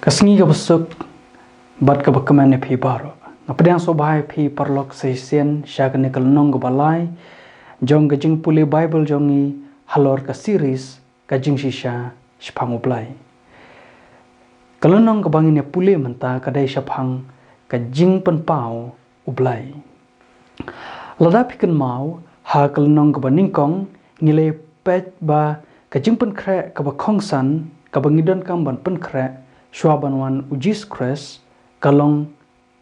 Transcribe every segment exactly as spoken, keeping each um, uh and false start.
Ka sngi kaba suk bad kaba kmen ïa phi baroh. Nga pdiang sngewbha ïa phi paralok sa shisien sha kane ka lynnong kaba lai jong ka jingpule Baibl jong ngi halor ka series Ka Jingshisha Shaphang U Blei. Ka lynnong kaba ngin ïa pule mynta ka dei shaphang ka jingpynpaw U Blei. Lada phi kynmaw, ha ka lynnong kaba nyngkong ngi la peit ba ka jingpynkhreh kaba kongsan kaba ngi donkam ban pynkhreh shuwa ban wan U Jisu Khrist ka long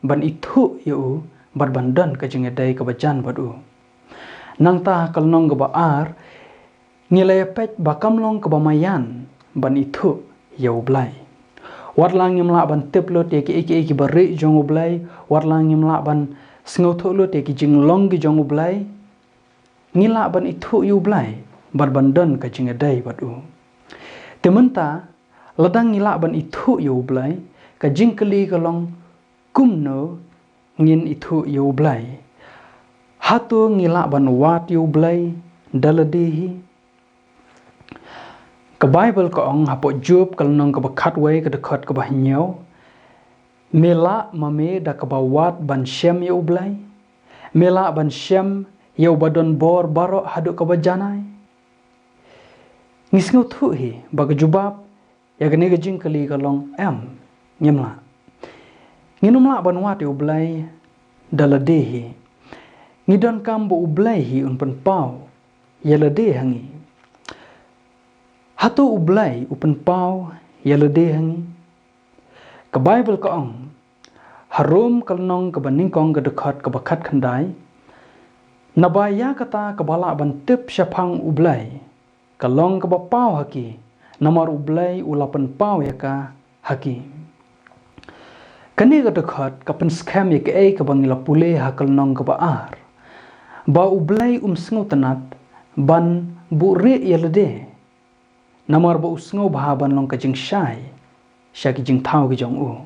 ban ithuh ïa U bad ban don ka jingïadei kaba jan bad U. Nangta ha ka lynnong kaba ar ngi la ïa peit ba kam long kaba maïan ban ithuh ïa U Blei. Wat la ngim lah ban tip lut ïa kiei kiei kiba rieh jong U Blei, wat la ngim lah ban sngewthuh lut ïa ki jinglong ki jong U Blei, ngi lah ban ithuh ïa U Blei bad ban don ka jingïadei bad U. Te mynta, lada ngi lah ban ithuh ïa U Blei, ka jingkylli ka long, kumno ngin ithuh ïa U Blei? Hato ngi lah ban wad ïa U Blei da lade hi? Ka Baibl ka ong hapoh Job ka lynnong kaba khatwei ka dkhot kaba hynñiew, me lah ma me da kaba wad ban shem ïa U Blei? Me lah ban shem ïa Uba don bor baroh haduh kaba janai? Ngi sngewthuh hi ba ka jubab ïa kane ka jingkylli ka long em, ngim lah. Ngin ym lah ban wad ïa U Blei da lade hi. Ngi donkam ba U Blei hi un pynpaw ïa lade ha ngi. Hato U Blei u pynpaw ïa lade ha ngi? Ka Baibl ka ong ha Rom ka lynnong kaba nyngkong ka dkhot kaba khatkhyndai, naba ïa kata kaba lah ban tip shaphang U Blei ka long kaba paw ha ki, namar U Blei u la pynpaw ïa ka ha ki. Kane ka dkhot ka pynskhem ïa kaei kaba ngi la pule ha ka lynnong kaba ar, ba U Blei um sngewtynnat ban buhrieh ïa lade, namar ba u sngewbha ban long ka jingshai sha ki jingthaw ki jong u.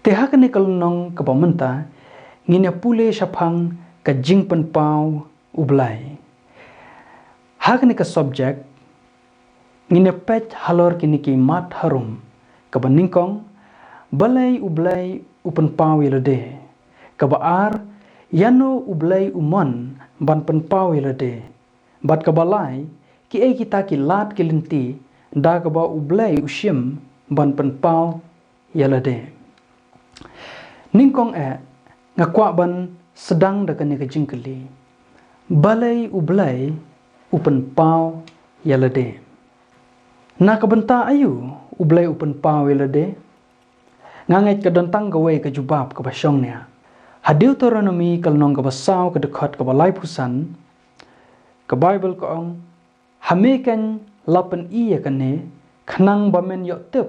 Te ha kane ka lynnong kaba mynta ngin ïa pule shaphang ka jingpynpaw U Blei. Ha kane ka subject ngin ïa peit halor kine ki mat harum. Kaba nyngkong, balei U Blei u pynpaw ïa lade? Kaba ar, ïano U Blei u mon ban pynpaw ïa lade? Bad kaba lai, kiei kita ki lad ki lynti da kaba U Blei u shim ban pynpaw ïa lade? Nyngkong eh, nga kwah ban sdang da kane ka jingkylli, balei U Blei u pynpaw ïa lade? Na ka bynta aïu U Blei u pynpaw ïa lade? Nga ngeit ka don tang kawei ka jubab kaba shong nia. Ha Deuteronomi ka lynnong kaba saw ka dkhot kaba laiphew san, ka Baibl ka ong, ha me keiñ la pyni ïa kane, khnang ba men ïoh tip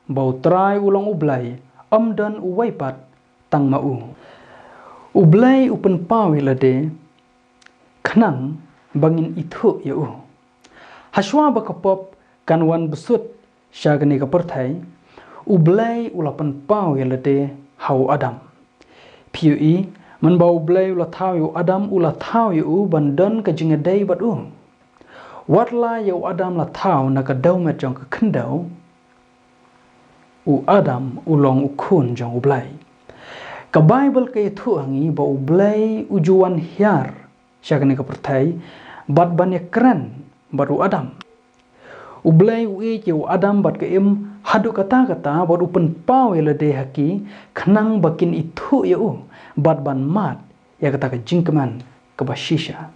ba U Trai u long U Blei, ym don uwei pat tang ma u. U Blei u pynpaw ïa lade khnang ba ngin ithuh ïa u. Hashwa ba ka pop kan wan bsut sha kane ka pyrthei, U Blei u la pynpaw ïa lade ha u Adam. Phi ïohi, mynba U Blei u la thaw ïa u Adam, u la thaw ïa u ban don ka jingïadei bad u. Wat la ïa u Adam la thaw na ka dewmet jong ka khyndew, u Adam u long u khun jong U Blei. Ka Baibl ka ïathuh ha ngi ba U Blei u ju wan hiar sha kane ka pyrthei bad ban ïakren bad u Adam. U Blei u ïeit ïa u Adam bad ka Im haduh katta katta bad u pynpaw ïa lade ha ki khnang ba kin ithuh ïa u bad ban mad ïa kata ka jingkmen kaba shisha.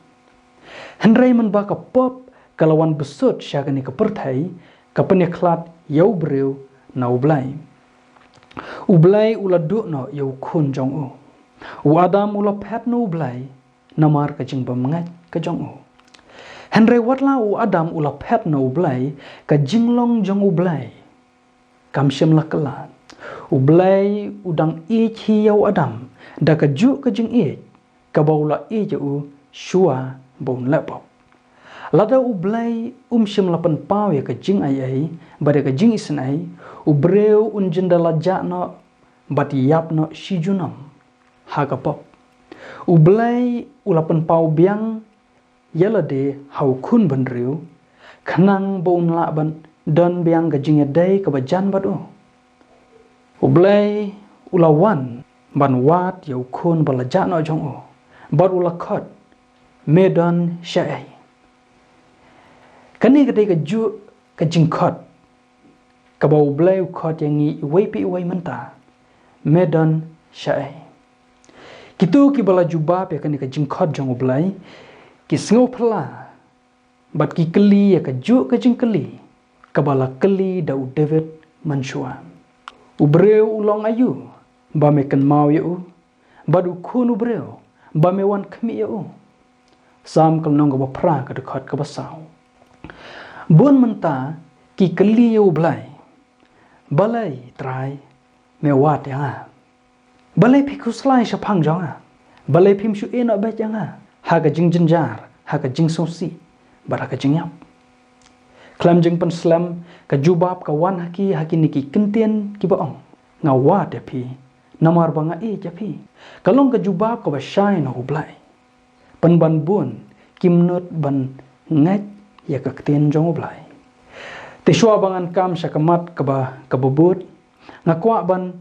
Hynrei mynba ka pop ka la wan bsut sha kane ka pyrthei, ka pynïakhlad ïa u briew na U Blei. U Blei u la duh noh ïa u khun jong u. U Adam u la phet na U Blei namar ka jingbymngeit ka jong u. Hynrei wat la u Adam u la phet na U Blei, ka jinglong jong U Blei kam shym la kylla. U Blei u dang ïeit hi ïa u Adam da kajuh ka jingïeit kaba u la ïeit ïa u shuwa ba un leh pop. Lada U Blei um shym la pynpaw ïa ka jingaiei bad ïa ka jingisynei, u briew un jin da la jah noh bad ïap noh shi junom ha ka pop. U Blei u la pynpaw biang ïa lade ha u khun bynriew khnang ba un lah ban don biang ka jingïadei kaba jan bad u. U Blei u la wan ban wad ïa u khun ba la jah noh jong u, bad u la khot, "Me don shaei?" Kane ka dei kajuh ka jingkhot kaba U Blei u khot ïa ngi iwei pa iwei mynta, "Me don shaei?" Kito kiba la jubab ïa kane ka jingkhot jong U Blei, ki sngewphylla bad ki kylli ïa kajuh ka jingkylli kaba la kylli da u David mynshuwa. "U briew u long aïu ba me kynmaw ïa u, bad u khun u briew ba me wan khmih ïa u?" Salm ka lynnong kaba phra, ka dkhot kaba saw. Bun mynta ki kylli ïa U Blei, "Balei, Trai, me wad ïa nga? Balei phi khuslai shaphang jong nga? Balei phim shu ïehnoh beit ïa nga ha ka jingjynjar, ha ka jingsngewsih, bad ha ka jingïap?" Khlem jingpynslem, ka jubab ka wan ha ki ha kine ki kyntien kiba ong, "Nga wad ïa phi, namar ba nga ïeit ïa phi." Ka long ka jubab kaba shai na U Blei. Pynban bun kim nud ban ngeit ïa ka ktien jong U Blei. Te shuwa ba ngan kam sha ka mat kaba, kaba bud, nga kwah ban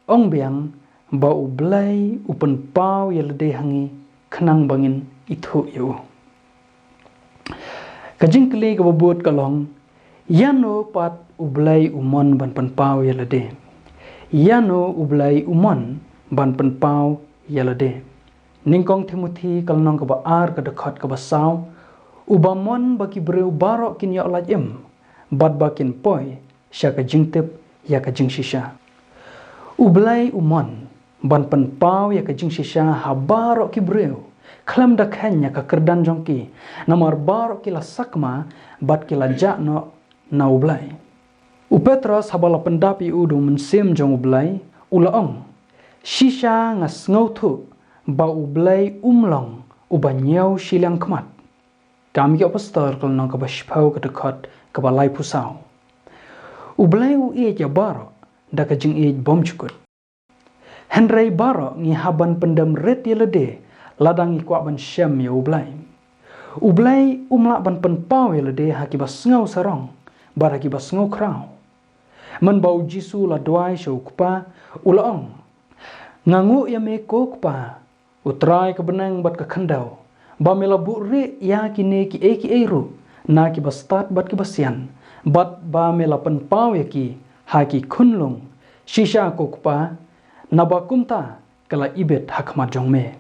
ong biang ba U Blei u pynpaw ïa lade ha ngi khnang ba ngin ithuh ïa u. Ka jingkylli kaba bud ka long, ïano pat U Blei u mon ban pynpaw ïa lade? Ïano U Blei u mon ban pynpaw ïa lade? Nyngkong Timothi ka lynnong kaba ar, ka dkhot kaba saw, "Uba mon ba ki briew baroh kin ïoh lait im, bad ba kin poi sha ka jingtip ïa ka jingshisha." U Blei u mon ban pynpaw ïa ka jingshisha ha baroh ki briew, khlem da kheiñ ïa ka kyrdan jong ki, namar baroh ki la sakma bad ki la jah noh na U Blei. U Petros haba la pyndap ïa u da u Mynsiem jong U Blei, u la ong, "Shisha nga sngewthuh ba U Blei um long uba ñiew shiliang khmat." Kam ki Apostol ka lynnong kaba shiphew, ka dkhot kaba laiphew saw. U Blei u ïeit ïa baroh da ka jingïeit bymjukut. Hynrei baroh ngi hap ban pyndem rit ïa lade lada ngi kwah ban shem ïa U Blei. U Blei um lah ban pynpaw ïa lade ha kiba sngew sarong bad ha kiba sngew khraw. Mynba U Jisu u la duwai sha U Kpa, u la ong, "Nga nguh ïa me ko Kpa, U Trai ka bneng bad ka khyndew, ba me la buhrieh ïa kine kiei kiei ruh na kiba stad bad kiba sian, bad ba me la pynpaw ïa ki ha ki khunlung. Shisha ko Kpa, naba kumta ka la ibit ha khmat jong me."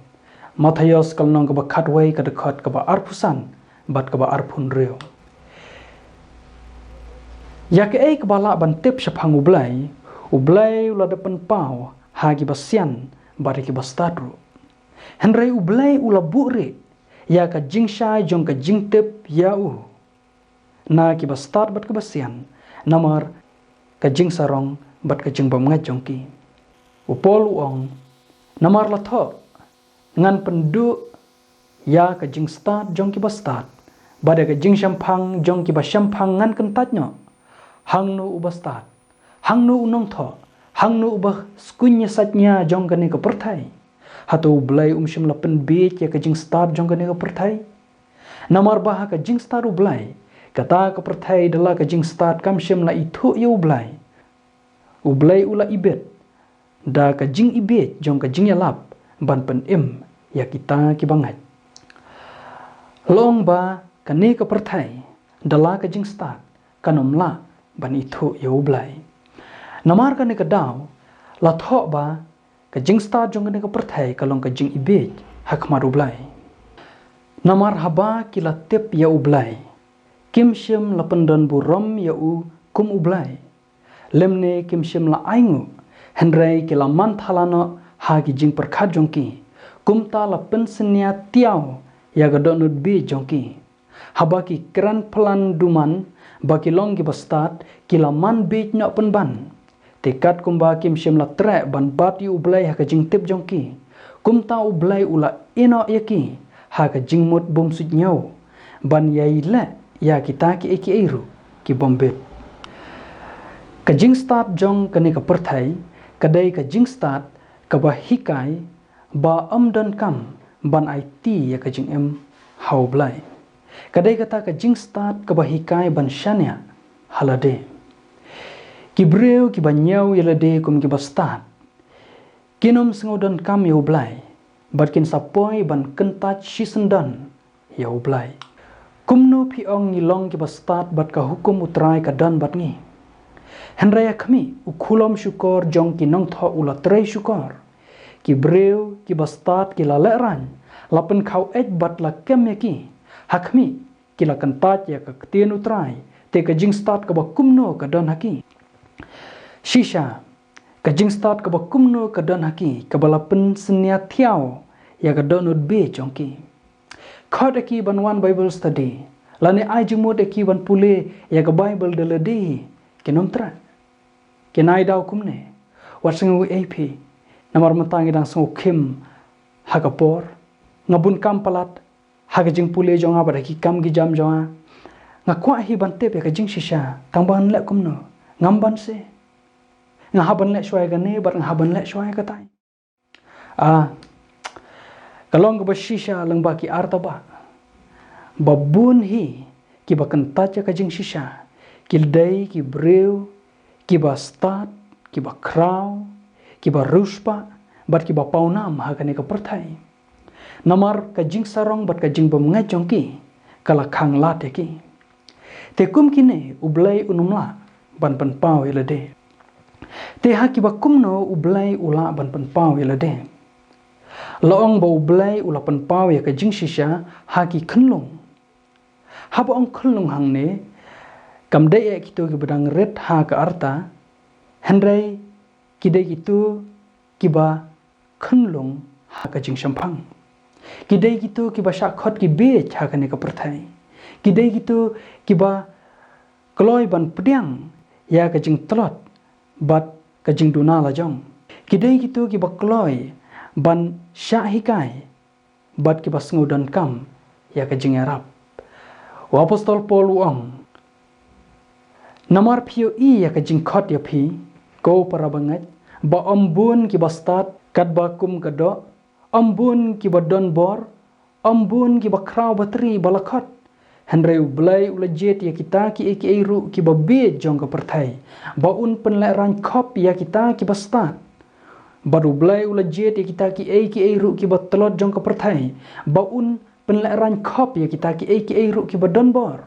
Mathaios ka lynnong kaba khatwei, ka dkhot kaba arphew san bad kaba arphew hynriew. Ïa kaei kaba lah ban tip shaphang U Blei, U Blei u la da pynpaw ha kiba sian bad ha kiba stad ruh. Hynrei U Blei u la buhrieh ïa ka jingshai jong ka jingtip ïa u na kiba stad bad kiba sian, namar ka jingsarong bad ka jingbymngeit jong ki. U Paul u ong, "Namar la thoh, ngan pynduh ïa ka jingstad jong kiba stad, bad ïa ka jingshemphang jong kiba shemphang ngan kyntait noh. Hangno uba stad? Hangno u nongthoh? Hangno uba skuiñ ïa sait nia jong kane ka pyrthei? Hato U Blei um shym la pynbiej ïa ka jingstad jong kane ka pyrthei? Namar ba ha ka jingstad U Blei, kata ka pyrthei da la ka jingstad kam shym la ithuh ïa U Blei. U Blei u la ibit da ka jingibiej jong ka jingïalap ban pynim ïa kita kiba ngeit." Long ba kane ka pyrthei da la ka jingstad kan ym lah ban ithuh ïa U Blei. Namar kane ka daw la thoh ba ka jingstad jong kane ka pyrthei ka long ka jingibiej ha khmat U Blei. Namar haba ki la tip ïa U Blei, kim shym la pyndonburom ïa u kum U Blei, lymne kim shym la ainguh, hynrei ki la man thala noh ha ki jingpyrkhat jong ki. Kumta la pynsynñia tiaw ïa ka dohnud biej jong ki. Haba ki kren phlang duman ba ki long kiba stad, ki la man biej noh pynban. Te katkumba kim shym la treh ban bat ïa U Blei ha ka jingtip jong ki, kumta U Blei u la ïehnoh ïa ki ha ka jingmut bymsuidñiew ban ïai leh ïa kita kiei kiei ruh ki bym bit. Ka jingstad jong kane ka pyrthei ka dei ka jingstad kaba hikai ba ym donkam ban aiti ïa ka jingim ha U Blei. Ka dei kata ka jingstad kaba hikai ban shaniah ha lade. Ki briew kiba ñiew ïa lade kum kiba stad kin ym sngewdonkam ïa U Blei, bad kin sa poi ban kyntait shisyndon ïa U Blei. Kumno phi ong ngi long kiba stad bad ka hukum U Trai ka don bad ngi? Hynrei ha khmih, u khulom shukor jong ki nongthoh u la trei shukor. Ki briew kiba stad ki la lehraiñ, la pynkhaw eit bad la kem ïa ki. Ha khmih, ki la kyntait ïa ka ktien U Trai, te ka jingstad kaba kumno ka don ha ki? Shisha, ka jingstad kaba kumno ka don ha ki, kaba la pynsynñia thiaw ïa ka dohnud bieit jong ki? Khot ïa ki ban wan Bible study, lane ai jingmut ïa ki ban pule ïa ka Bible da lade, kin ym treh. Kin ai daw kumne: Wat sngew ei phi, namar mynta ngi dang sngewkhim ha ka por. Nga bun kam palat ha ka jingpule jong nga bad ha ki kam ki jam jong nga. Nga kwah hi ban tip ïa ka jingshisha, tang ban leh kumno? Ngam banse. Nga hap ban leh shuwa ïa kane bad nga hap ban leh shuwa ïa katai. Ah, ka long kaba shisha lyngba ki artatien ba bun hi kiba kyntait ïa ka jingshisha ki dei ki briew kiba stad, kiba khraw, kiba riewspah bad kiba pawnam ha kane ka pyrthei. Namar ka jingsarong bad ka jingbymngeit jong ki ka la khang lad ïa ki. Te kum kine, U Blei un ym lah ban pynpaw ïa lade. Te ha kiba kumno U Blei u lah ban pynpaw ïa lade? La ong ba U Blei u la pynpaw ïa ka jingshisha ha ki khunlung. Haba ong khunlung hangne, kam dei eh kito kiba dang rit ha ka arta, hynrei ki dei kito kiba khunlung ha ka jingshemphang. Ki dei kito kiba shah khot ki bieit ha kane ka pyrthei. Ki dei kito kiba kloi ban pdiang ïa ka jingtlot bad ka jingduna lajong. Ki dei kito kiba kloi ban shah hikai bad kiba sngewdonkam ïa ka jingïarap. U Apostol Paul u ong: Namar phi ïohi ïa ka jingkhot ïa phi, ko para bangeit, ba ym bun kiba stad katba kum ka doh, ym bun kiba don bor, ym bun kiba khraw batri ba la khot. Hynrei U Blei u la jied ïa kita kiei kiei ruh kiba bieit jong ka pyrthei, ba un pynlehraiñ khop ïa kita kiba stad. Bad U Blei u la jied ïa kita kiei kiei ruh kiba tlot jong ka pyrthei, ba un pynlehraiñ khop ïa kita kiei kiei ruh kiba don bor.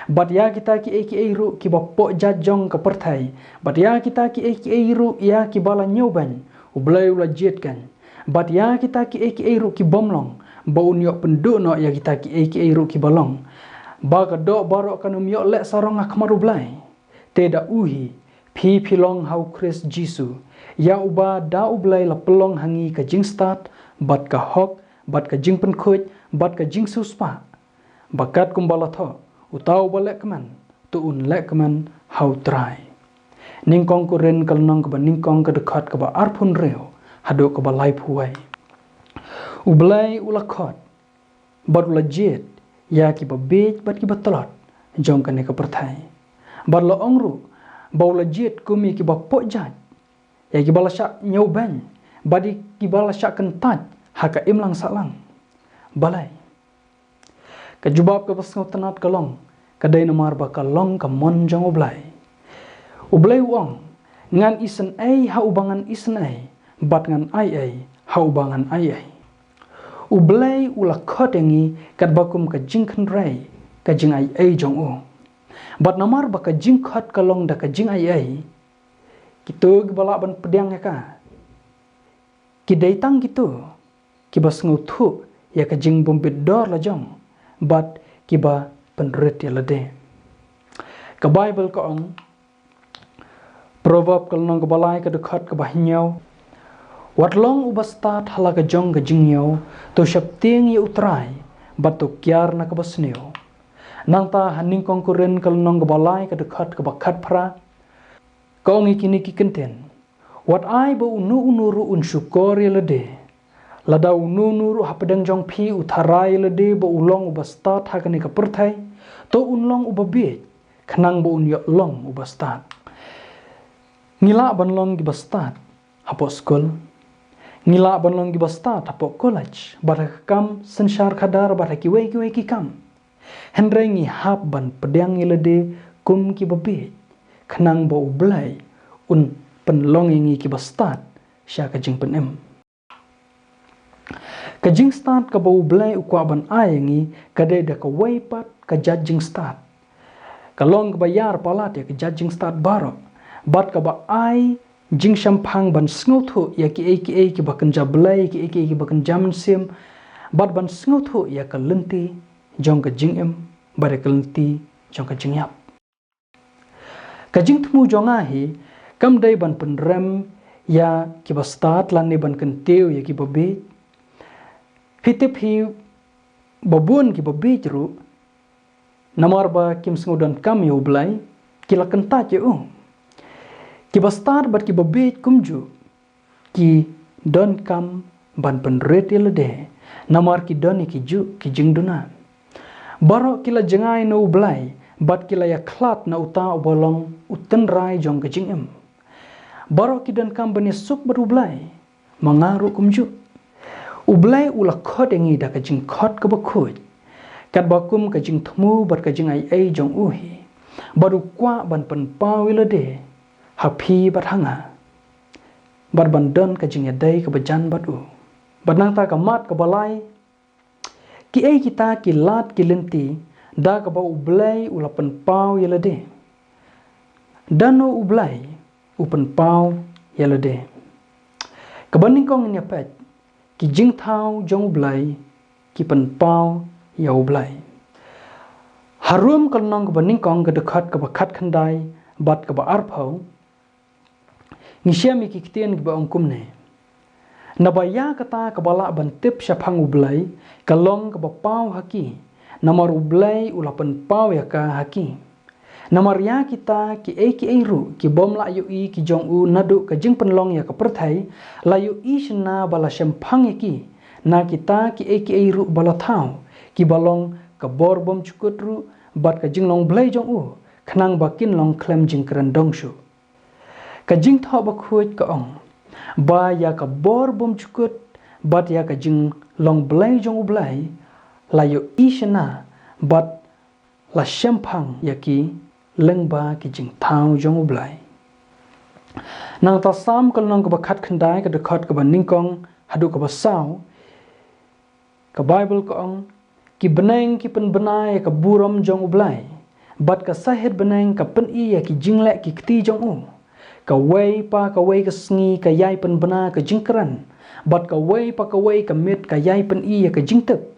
Bad ïa kita kiei kiei ruh kiba pohjait jong ka pyrthei, bad ïa kita kiei kiei ruh ïa kiba la ñiewbeiñ, U Blei u la jied kan. Bad ïa kita kiei kiei ruh ki bym long, ba un ïoh pynduh noh ïa kita kiei kiei ruh kiba long. Ba ka doh baroh kan ym ïoh leh sarong ha khmat U Blei. Te da u hi, phi phi long ha U Khrist Jisu, ïa uba da U Blei la pynlong ha ngi ka jingstad, bad ka hok, bad ka jingpynkhuid, bad ka jingsiewspah. Ba katkum ba la thoh, uta uba leh kmen, to un leh kmen ha U Trai. Nyngkong Korinth ka lynnong kaba nyngkong ka dkhot kaba arphew hynriew haduh kaba laiphew wei. U Blei u la khot bad u la jied ïa kiba bieit bad kiba tlot jong kane ka pyrthei. Bad la ong ruh ba u la jied kum ïa kiba pohjait, ïa kiba la shah ñiewbeiñ, bad ïa kiba la shah kyntait ha ka imlang sahlang. Balei? Ka jubab kaba sngewtynnat ka long, ka dei namar ba ka long ka mon jong U Blei. U Blei u ong: Ngan isynei ha uba ngan isynei, bad ngan aiei ha uba ngan aiei. U Blei u la khot ïa ngi katba kum ka jingkynrei ka jingaiei jong u. Bad namar ba ka jingkhot ka long da ka jingaiei, kito kiba lah ban pdiang ïa ka ki dei tang kito kiba sngewthuh ïa ka jingbym bit dor lajong, bad kiba pynrit ïa lade. Ka Baibl ka ong, Proverb ka lynnong kaba lai ka dkhot kaba hynñiew: Wat long uba stad ha la ka jong ka jingñiew, to sheptieng ïa U Trai, bad to kiar na kaba sniew. Nangta ha Nyngkong Korinth ka lynnong kaba lai ka dkhot kaba khatphra, ka ong ïa kine ki kyntien: Wat ai ba uno uno ruh un shukor ïa lade. Lada uno uno ruh hapdeng jong phi u tharai ïa lade ba u long uba stad ha kane ka pyrthei, to un long uba bieit, khnang ba un ïoh long uba stad. Ngi lah ban long kiba stad hapoh skul. Ngi lah ban long kiba stad hapoh kolej, bad ha ka kam synshar khadar, bad ha kiwei kiwei ki kam. Hynrei ngi hap ban pdiang ïa lade kum kiba bieit, khnang ba U Blei un pynlong ïa ngi kiba stad sha ka jingpynim. Ka jingstad kaba U Blei u kwah ban ai ïa ngi ka dei da kawei pat ka jait jingstad. Ka long kaba ïar palat ïa ka jait jingstad baroh, bad kaba ai jingshemphang ban sngewthuh ïa kiei kiei kiba kynja blei, kiei kiei kiba kynja mynsiem, bad ban sngewthuh ïa ka lynti jong ka jingim bad ïa ka lynti jong ka jingïap. Ka jingthmu jong nga hi kam dei ban pynrem ïa kiba stad lane ban kyntiew ïa kiba bieit. Phi tip hi ba bun kiba bieit ruh, namar ba kim sngewdonkam ïa U Blei, ki la kyntait ïa u. Kiba stad bad kiba bieit kumjuh ki donkam ban pynrit ïa lade, namar ki don ïa kijuh ki jingduna. Baroh ki la jngai na U Blei bad ki la ïakhlad na uta uba long u tynrai jong ka jingim. Baroh ki donkam ban ïasuk bad U Blei, ma nga ruh kumjuh. U Blei u la khot ïa ngi da ka jingkhot kaba khuid, katba kum ka jingthmu bad ka jingaiei jong u hi, bad u kwah ban pynpaw ïa lade ha phi bad ha nga, bad ban don ka jingïadei kaba jan bad u. Bad nangta ka mat kaba lai, kiei kita ki lad ki lynti da kaba U Blei u la pynpaw ïa lade? Da no U Blei u pynpaw ïa lade? Kaba nyngkong ngin ïa peit, ki jingthaw jong U Blei ki pynpaw ïa U Blei. Ha Rom ka lynnong kaba nyngkong, ka dkhot kaba khatkhyndai bad kaba arphew, ngi shem ïa ki ktien kiba ong kumne: Naba ïa kata kaba lah ban tip shaphang U Blei ka long kaba paw ha ki, namar U Blei u la pynpaw ïa ka ha ki. Namar ïa kita kiei kiei ruh ki bym lah ïohi ki jong u naduh ka jingpynlong ïa ka pyrthei, la ïohi shynna ba la shemphang ïa ki na kita kiei kiei ruh ba la thaw, kiba long ka bor bymjukut ruh bad ka jinglong Blei jong u, khnang ba kin long khlem jingkren dong shuh. Ka Jingthoh Bakhuid ka ong ba ïa ka bor bymjukut bad ïa ka jinglong Blei jong U Blei la ïohi shynna bad la shemphang ïa ki lyngba ki jingthaw jong U Blei. Nangta Salm ka lynnong kaba khatkhyndai, ka dkhot kaba nyngkong haduh kaba saw, ka Baibl ka ong: Ki bneng ki pynbna ïa ka burom jong U Blei, bad ka sahit bneng ka pyni ïa ki jingleh ki kti jong u. Kawei pa kawei ka sngi ka ïai pynbna ka jingkren, bad kawei pa kawei ka miet ka ïai pyni ïa ka jingtip.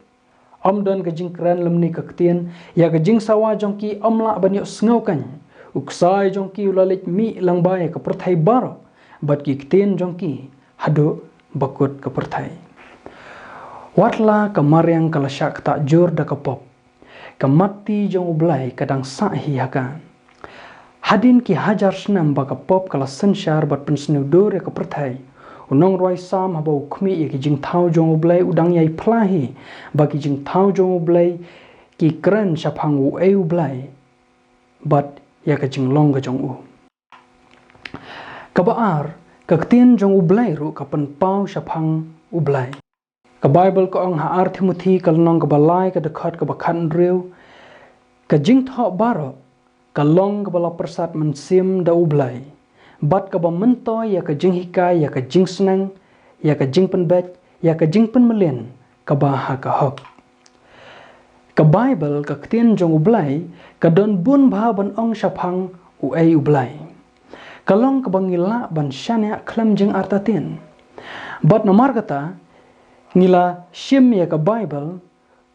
Ym don ka jingkren lymne ka ktien, ïa ka jingsawa jong ki ym lah ban ïohsngew keiñ. U ksai jong ki u la leit mih lyngba ïa ka pyrthei baroh, bad ki ktien jong ki haduh bakut ka pyrthei. Wat la ka mariang ka la shah ktah jur da ka pop, ka mat ti jong U Blei ka dang sah hi ha ka. Hadien ki hajar snem ba ka pop ka la synshar bad pynsniew dur ïa ka pyrthei, u nongrwai Salm haba u khmih ïa ki jingthaw jong U Blei u dang ïai phla hi ba ki jingthaw jong U Blei ki kren shaphang uei U Blei bad ïa ka jinglong ka jong u. Kaba ar, ka ktien jong U Blei ruh ka pynpaw shaphang U Blei. Ka Baibl ka ong ha Ar Timothi ka lynnong kaba lai, ka dkhot kaba khathynriew: Ka jingthoh baroh ka long kaba la pyrsad mynsiem da U Blei, bad kaba myntoi ïa ka jinghikai, ïa ka jingsneng, ïa ka jingpynbeit, ïa ka jingpynmlien kaba ha ka hok. Ka Baibl, ka ktien jong U Blei, ka don bun bha ban ong shaphang uei U Blei. Ka long kaba ngi lah ban shaniah khlem jingartatien. Bad namar kata, ngi la shim ïa ka Baibl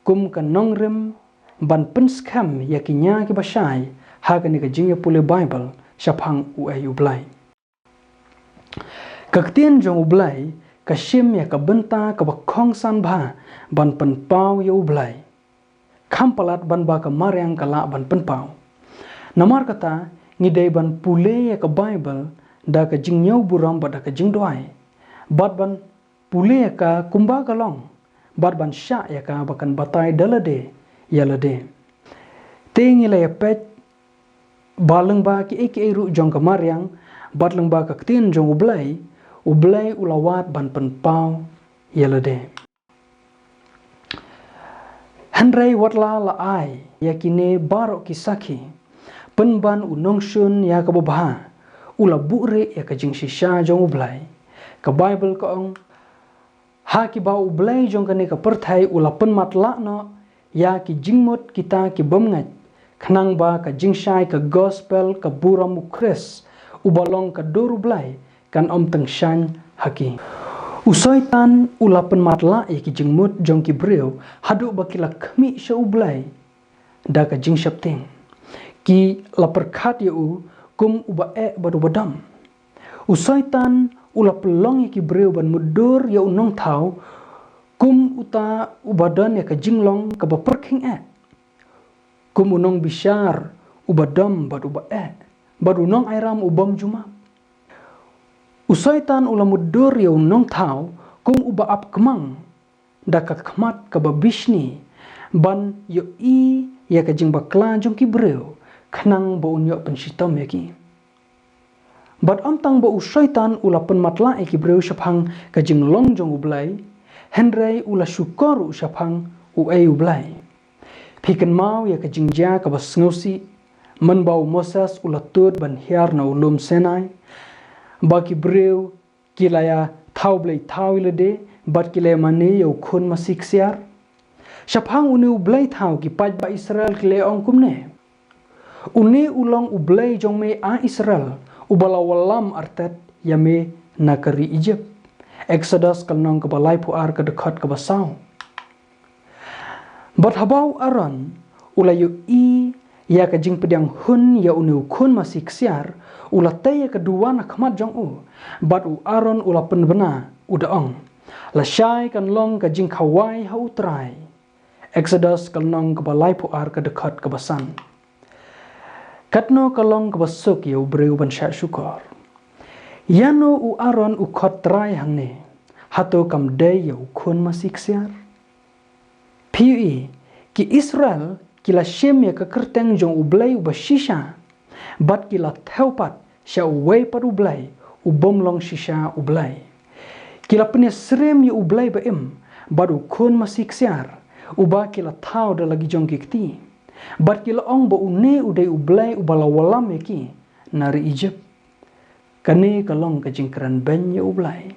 kum ka nongrim ban pynskhem ïa ki nia kiba shai ha kane ka jingïapule Baibl shaphang uei U Blei. Ka ktien jong U Blei ka shim ïa ka bynta kaba khongsan bha ban pynpaw ïa U Blei, kham palat ban ba ka mariang ka lah ban pynpaw. Namar kata, ngi dei ban pule ïa ka Baibl da ka jingñiew burom bad da ka jingduwai, bad ban pule ïa ka kumba ka long, bad ban shah ïa ka ba kan batai da lade ïa lade. Te ngi la ïa peit ba lyngba kiei kiei ruh jong ka mariang bad lyngba ka ktien jong U Blei, U Blei u la wad ban pynpaw ïa lade. Hynrei wat la la ai ïa kine baroh ki sakhi, pynban u nongshun ïa kaba bha u la buhrieh ïa ka jingshisha jong U Blei. Ka Baibl ka ong, ha kiba U Blei jong kane ka pyrthei u la pynmatlah noh ïa ki jingmut kita ki bym ngeit, khnang ba ka jingshai ka gospel ka burom U Khrist, uba long ka dur U Blei, kan ym tyngshaiñ ha ki. U Soitan u la pynmatlah ïa ki jingmut jong ki briew haduh ba ki la khmih sha U Blei da ka jingsheptieng. Ki la pyrkhat ïa u kum uba eh bad uba dom. U Soitan u la pynlong ïa ki briew ban mutdur ïa u nongthaw kum uta uba don ïa ka jinglong kaba pyrkhing eh, kum u nongbishar uba dom bad uba eh, bad u nongaïram u bym ju map. U Soitan u la mutdur ïa u nongthaw kum uba ap kmang da ka khmat kaba bishni ban ïohi ïa ka jingbakla jong ki briew, khnang ba un ïoh pynshitom ïa ki. Bad ym tang ba u Soitan u la pynmatlah ïa ki briew shaphang ka jinglong jong U Blei, hynrei u la shukor ruh shaphang uei U Blei. Phi kynmaw ïa ka jingjia kaba sngewsih mynba u Moses u la tud ban hiar na u lum Sinai, ba ki briew ki la ïa thaw blei thaw ïa lade bad ki la ïa mane ïa u khun masi ksiar. Shaphang une U Blei thaw ki paidbah Israel ki la ong kumne: Une u long U Blei jong me, A Israel, uba la wallam artet ïa me na ka ri Egypt. Exodus ka lynnong kaba laiphew ar ka dkhot kaba saw. Bad haba u Aaron u la ïohi ïa ka jingpdiang hun ïa une u khun masi ksiar, u la tei ïa ka duwan ha khmat jong u, bad u Aaron u la pynbna, u da ong: Lashai kan long ka jingkhawai ha U Trai. Exodus ka lynnong kaba laiphew ar ka dkhot kaba san. Katno ka long kaba suk ïa u briew ban shah shukor. Ïano u Aaron u khot Trai hangne? Hato kam dei ïa u khun masi ksiar? Phi ïohi, ki Israel ki la shim ïa ka kyrteng jong U Blei uba shisha, bad ki la thew pat sha uwei pat U Blei u bym long shisha U Blei. Ki la pynïasyriem ïa U Blei ba im bad u khun masi ksiar, uba ki la thaw da la ki jong ki kti. Bad ki la ong ba une u dei U Blei uba la wallam ïa ki na ri Egypt. Kane ka long ka jingkren beiñ ïa U Blei.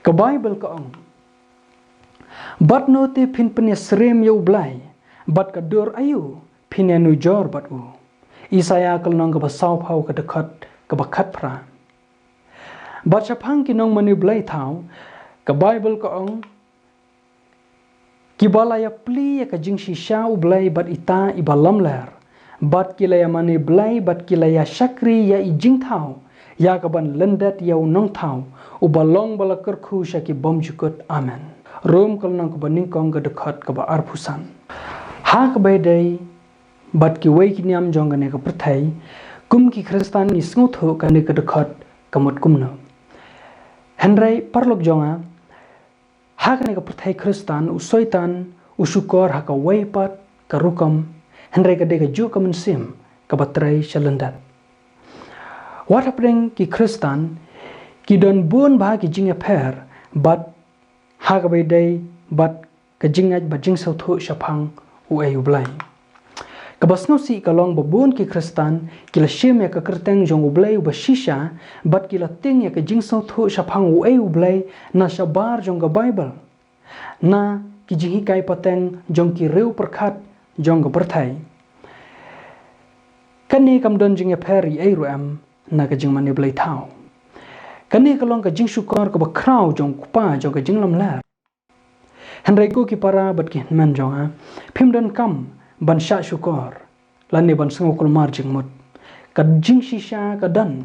Ka Baibl ka ong: Bad no te phin pynïasyriem ïa U Blei, bad ka dur aïu phin ïanujor bad u? Isaïah ka lynnong kaba sawphew ka dkhot kaba khatphra. Bad shaphang ki nongmane blei thaw, ka Baibl ka ong: Kiba la ïapli ïa ka jingshisha U Blei bad ita iba lamler, bad ki la ïamane blei bad ki la ïashakri ïa i jingthaw, ïa kaban lyndet ïa u nongthaw uba long ba la kyrkhu sha ki bymjukut. Amen. Rom ka lynnong kaba nyngkong ka dkhot kaba arphew san. Ha kaba ïadei bad kiwei ki niam jong kane ka pyrthei, kum ki Khristan ngi sngewthuh kane ka dkhot ka mut kumno. Hynrei paralok jong nga, ha kane ka pyrthei Khristan u Soitan u shukor ha kawei pat ka rukom, hynrei ka dei kajuh ka mynsiem kaba trei sha lyndet. Wat hapdeng ki Khristan ki don bun bha ki jingïapher bad ha kaba ïadei bad ka jingngeit bad jingsngewthuh shaphang uei U Blei. Kaba sngewsih ka long ba bun ki Khristan ki la shim ïa ka kyrteng jong U Blei uba shisha, bad ki la tieng ïa ka jingsngewthuh shaphang uei U Blei na shabar jong ka Baibl, na ki jinghikai pateng jong ki riew pyrkhat jong ka pyrthei. Kane kam don jingïapher ei ruh em na ka jingmane blei thaw. Kane ka long ka jingshukor kaba khraw jong u Kpa jong ka jinglamler. Hynrei ko ki para bad ki hynmen jong nga, phim donkam ban shah shukor lane ban sngew kulmar jingmut. Ka jingshisha ka don.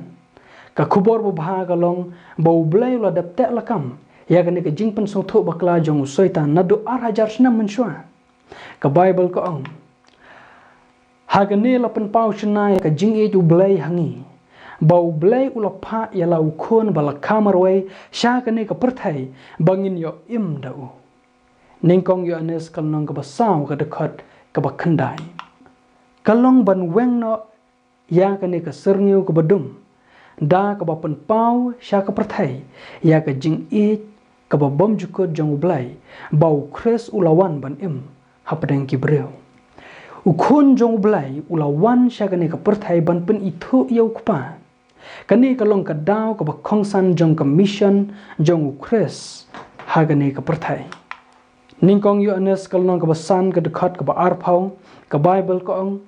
Ka khubor babha ka long ba U Blei u la dep teh lakam ïa kane ka jingpynsngewthuh bakla jong u Soitan naduh ar hajar snem mynshuwa. Ka Baibl ka ong: Ha kane la pynpaw shynna ïa ka jingïeit U Blei ha ngi, ba U Blei u la phah ïa la u Khun ba la kha marwei sha kane ka pyrthei ba ngin ïoh im da u. Nyngkong Ïoannis ka lynnong kaba saw ka dkhot kaba khyndai. Ka long ban weng noh ïa kane ka syrngiew kaba dum, da kaba pynpaw sha ka pyrthei ïa ka jingïeit kaba bymjukut jong U Blei, ba u Khrist u la wan ban im hapdeng ki briew. U Khun jong U Blei u la wan sha kane ka pyrthei ban pynithuh ïa u Kpa. Kane ka long ka daw kaba kongsan jong ka mission jong u Khrist ha kane ka pyrthei. Nyngkong Ïoannis ka lynnong kaba san ka dkhot kaba arphew, ka Baibl ka ong,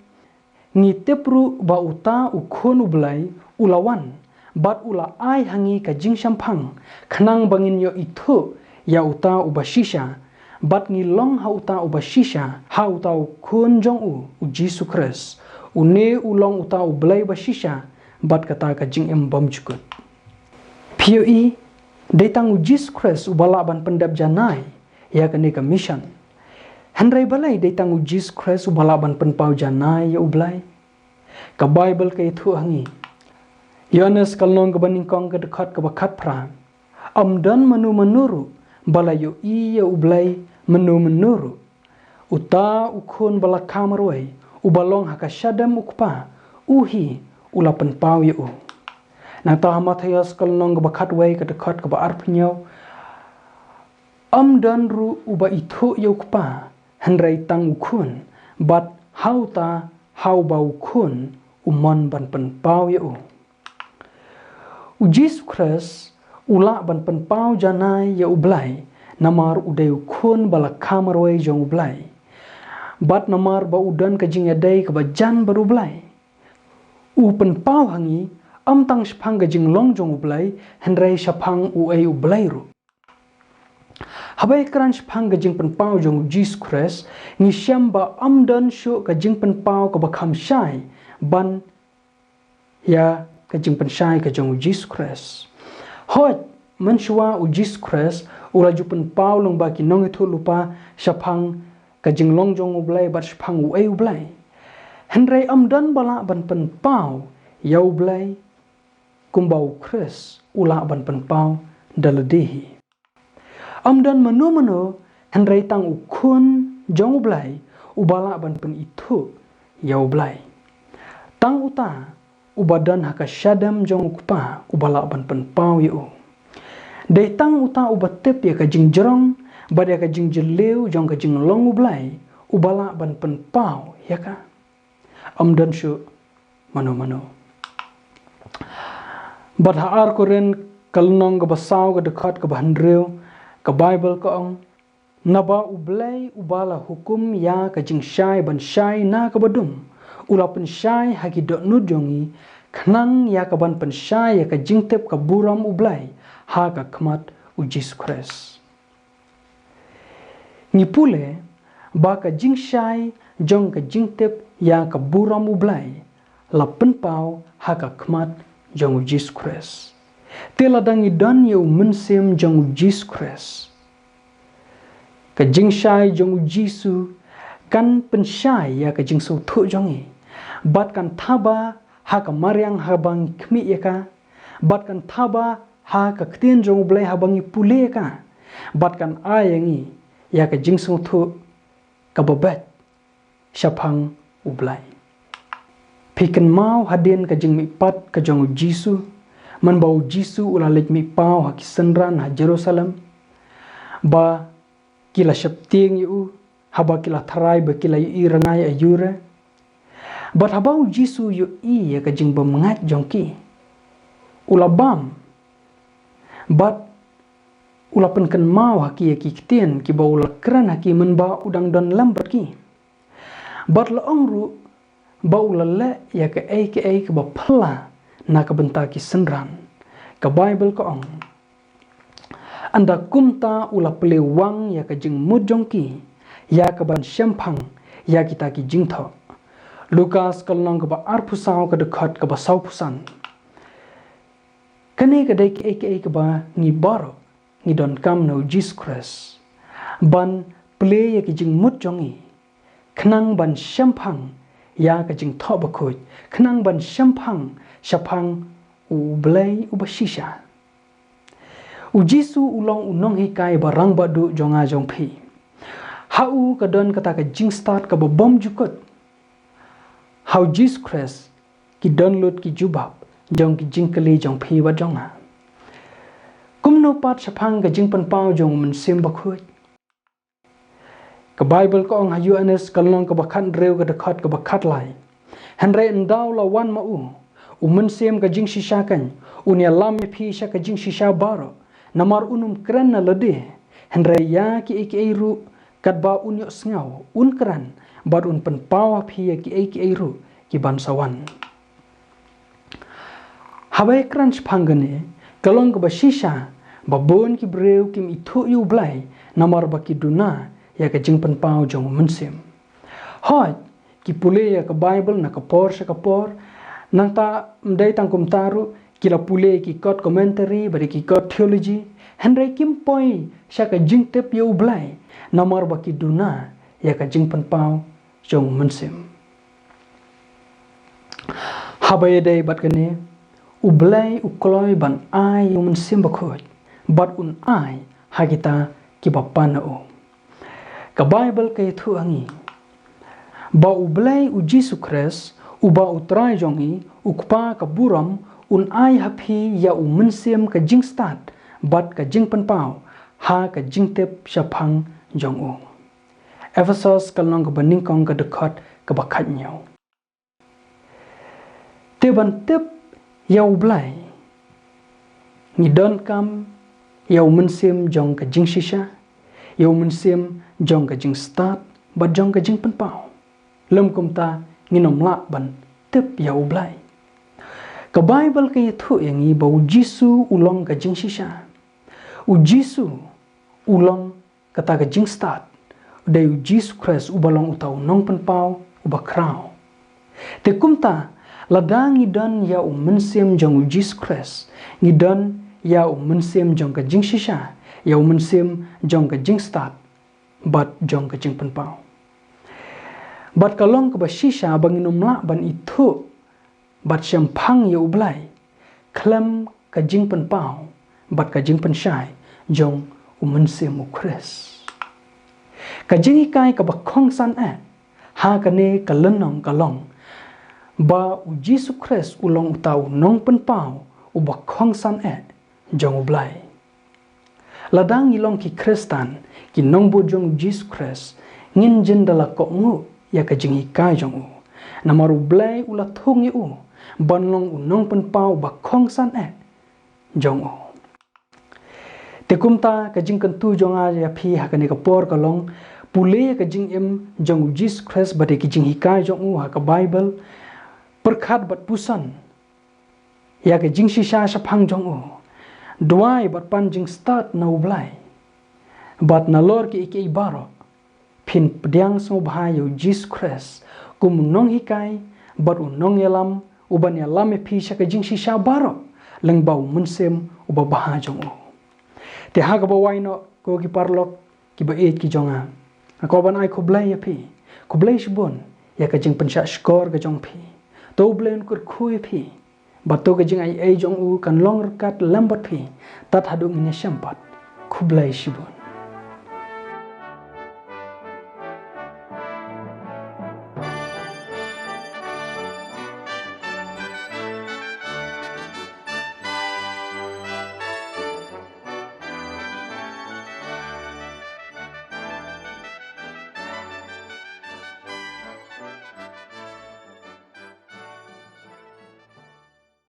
ngi tip ruh ba uta u Khun u Blei u la wan, bad u la ai ha ngi ka jingshemphang, khnang ba ngin ïoh ithuh ïa uta uba shisha, bad ngi long ha uta uba shisha, ha uta u Khun jong u, u Jisu Khrist. Une u long uta u Blei ba shisha, bad kata ka jingim bymjukut. Phi ïohi, dei tang u Jisu Khrist uba lah ban pyndep janai ïa kane ka mission. Hynrei balei dei tang u Jisu Khrist uba lah ban pynpaw janai ïa u Blei? Ka Baibl ka ïathuh ha ngi. Ïoannis ka lynnong kaba nyngkong ka dkhot kaba khatphra. Ym don mano mano ruh ba la ïohi ïa u Blei, mano mano ruh. Uta u Khun ba la kha marwei, uba long ha ka shadem u Kpa, u hi u la pynpaw ïa u. Nangta ha Mathaios ka lynnong kaba khatwei ka dkhot kaba arphew hynñiew. Ym don ruh uba ithuh ïa u Kpa, hynrei tang u Khun, bad ha uta ha uba u Khun u mon ban pynpaw ïa u. U Jisu Khrist u lah ban pynpaw janai ïa u Blei, namar u dei u Khun ba la kha marwei jong u Blei. Bad namar ba u don ka jingïadei kaba jan bad u Blei, u pynpaw ha ngi, ym tang shaphang ka jinglong jong u Blei, hynrei shaphang uei u Blei ruh. Haba ïakren shaphang ka jingpynpaw jong u Jisu Khrist, ngi shem ba ym don shuh ka jingpynpaw kaba kham shai ban ïa ka jingpynshai ka jong u Jisu Khrist. Hooid, mynshuwa u Jisu Khrist u la ju pynpaw lyngba ki nongïathuhlypa shaphang ka jinglong jong u Blei bad shaphang uei u Blei. Hynrei ym don ba lah ban pynpaw ïa u Blei kumba u Khrist u lah ban pynpaw da lade hi. Ym don mano mano, hynrei tang u Khun jong u Blei uba lah ban pynithuh ïa u Blei. Tang uta uba don ha ka shadem jong u Kpa uba lah ban pynpaw ïa u. Dei tang uta uba tip ïa ka jingjrong bad ïa ka jingjylliew jong ka jinglong u Blei uba lah ban pynpaw ïa ka. Ym don shuh mano mano. Bad ha ar Korinth ka lynnong kaba saw ka dkhot kaba hynriew, ka Baibl ka ong, naba u Blei uba la hukum ïa ka jingshai ban shai na kaba dum, u la pynshai ha ki dohnud jong ngi, khnang ïa kaban pynshai ïa ka jingtip ka burom u Blei ha ka khmat u Jisu Khrist. Ngi pule ba ka jingshai jong ka jingtip ïa ka burom u Blei la pynpaw ha ka khmat jong u Jisu Khrist. Te lada ngi don ïa u mynsiem jong u Jisu Khrist, ka jingshai jong u Jisu kan pynshai ïa ka jingsngewthuh jong ngi, bad kan thaba ha ka mariang haba ngi khmih ïa ka, bad kan thaba ha ka ktien jong u Blei haba ngi pule ïa ka, bad kan ai ïa ngi ïa ka jingsngewthuh kaba beit shaphang u Blei. Phi kynmaw hadien ka jingmihpat ka jong u Jisu, mynba u Jisu u la leit mihpaw ha ki synran ha Jerusalem, ba ki la sheptieng ïa u, haba ki la tharai ba ki la ïohi rngai aiu re. Bad haba u Jisu u ïohi ïa ka jingbymngeit jong ki, u la bam, bad u la pynkynmaw ha ki ïa ki ktien kiba u la kren ha ki mynba u dang don lem bad ki. Bad la ong ruh ba u la leh ïa kaei kaei kaba phylla na ka bynta ki synran. Ka Baibl ka ong, ynda kumta u la plie wang ïa ka jingmut jong ki ïa kaban shemphang ïa kita ki jingthoh. Lukas ka lynnong kaba arphew saw ka dkhot kaba sawphew san. Kane ka dei kaei kaei kaba ngi baroh ngi donkam na u Jisu Khrist, ban plie ïa ka jingmut jong ngi, khnang ban shemphang ïa ka jingthoh bakhuid, khnang ban shemphang shaphang u Blei uba shisha. U Jisu u long u nonghikai ba rangbah duh jong nga jong phi. Ha u ka don kata ka jingstad kaba bymjukut. Ha u Jisu Khrist ki don lut ki jubab jong ki jingkylli jong phi bad jong nga. Kumno pat shaphang ka jingpynpaw jong u Mynsiem Bakhuid? Ka Baibl ka ong ha Ïoannis ka lynnong kaba khathynriew ka dkhot kaba khatlai. Hynrei ynda u la wan ma u, U Mynsiem ka jingshisha kan un ïalam ïa phi sha ka jingshisha baroh, namar un ym kren na lade, hynrei ïa kiei kiei ruh katba un ïohsngew un kren, bad un pynpaw ha phi ïa kiei kiei ruh ki ban sa wan. Haba ïakren shaphang kane, ka long kaba shisha ba bun ki briew kim ithuh ïa U Blei namar ba ki duna ïa ka jingpynpaw jong U Mynsiem. Hooid, ki pule ïa ka Baibl na ka por sha ka por, nangta ym dei tang kumta ruh, ki la pule ki kot commentary bad ki kot theology, hynrei kim poi sha ka jingtip ïa U Blei namar ba ki duna ïa ka jingpynpaw jong U Mynsiem. Haba ïadei bad kane, U Blei u kloi ban ai ïa U Mynsiem Bakhuid, bad un ai ha kita kiba pan na u. Ka Baibl ka ïathuh ha ngi ba U Blei U Jisu Khrist, uba U Trai jong ngi, U Kpa ka burom, un ai ha phi ïa U Mynsiem ka jingstad bad ka jingpynpaw ha ka jingtip shaphang jong u. Ephesos ka lynnong kaba nyngkong, ka dkhot kaba khathynñiew. Te ban tip ïa U Blei, ngi donkam ïa U Mynsiem jong ka jingshisha, ïa U Mynsiem jong ka jingstad bad jong ka jingpynpaw. Lym kumta ngin ym lah ban tip ïa U Blei. Ka Baibl ka ïathuh ïa ngi ba U Jisu u long ka jingshisha. U Jisu u long kata ka jingstad. U dei U Jisu Khrist uba long uta u nongpynpaw uba khraw. Te kumta, lada ngi don ïa U Mynsiem jong U Jisu Khrist, ngi don ïa U Mynsiem jong ka jingshisha, ïa U Mynsiem jong ka jingstad bad jong ka jingpynpaw. Bad ka long kaba shisha ba ngin ym lah ban ithuh bad shemphang ïa U Blei khlem ka jingpynpaw bad ka jingpynshai jong U Mynsiem U Khrist. Ka jinghikai kaba kongsan eh ha kane ka lynnong ka long ba U Jisu Khrist u long uta u nongpynpaw uba kongsan eh jong U Blei. Lada ngi long ki Khristan, ki nongbud jong U Jisu Khrist, ngin jin da la kohnguh ïa ka jinghikai jong u. Namar U Blei u la thung ïa u ban long u nongpynpaw uba kongsan eh jong u. Te kumta ka jingkyntu jong nga ïa phi ha kane ka por ka long, pule ïa ka jingim jong U Jisu Khrist bad ïa ki jinghikai jong u ha ka Baibl, pyrkhat bad puson ïa ka jingshisha shaphang jong u. Duwai bad pan jingstad na U Blei. Bad nalor kiei kiei baroh, phin pdiang sngewbha ïa U Jisu Khrist kum u nonghikai bad u nongïalam, uban ïalam ïa phi sha ka jingshisha baroh lyngba U Mynsiem uba bha jong u. Te ha kaba wai noh, ko ki paralok kiba ïeit ki jong nga, nga kwah ban ai khublei ïa phi. Khublei shibun ïa ka jingpynshah shkor ka jong phi. To U Blei un kyrkhu ïa phi. Bad to ka jingaiei jong u kan long ryngkat lem bad phi tad haduh ngin ïashem pat. Khublei shibun.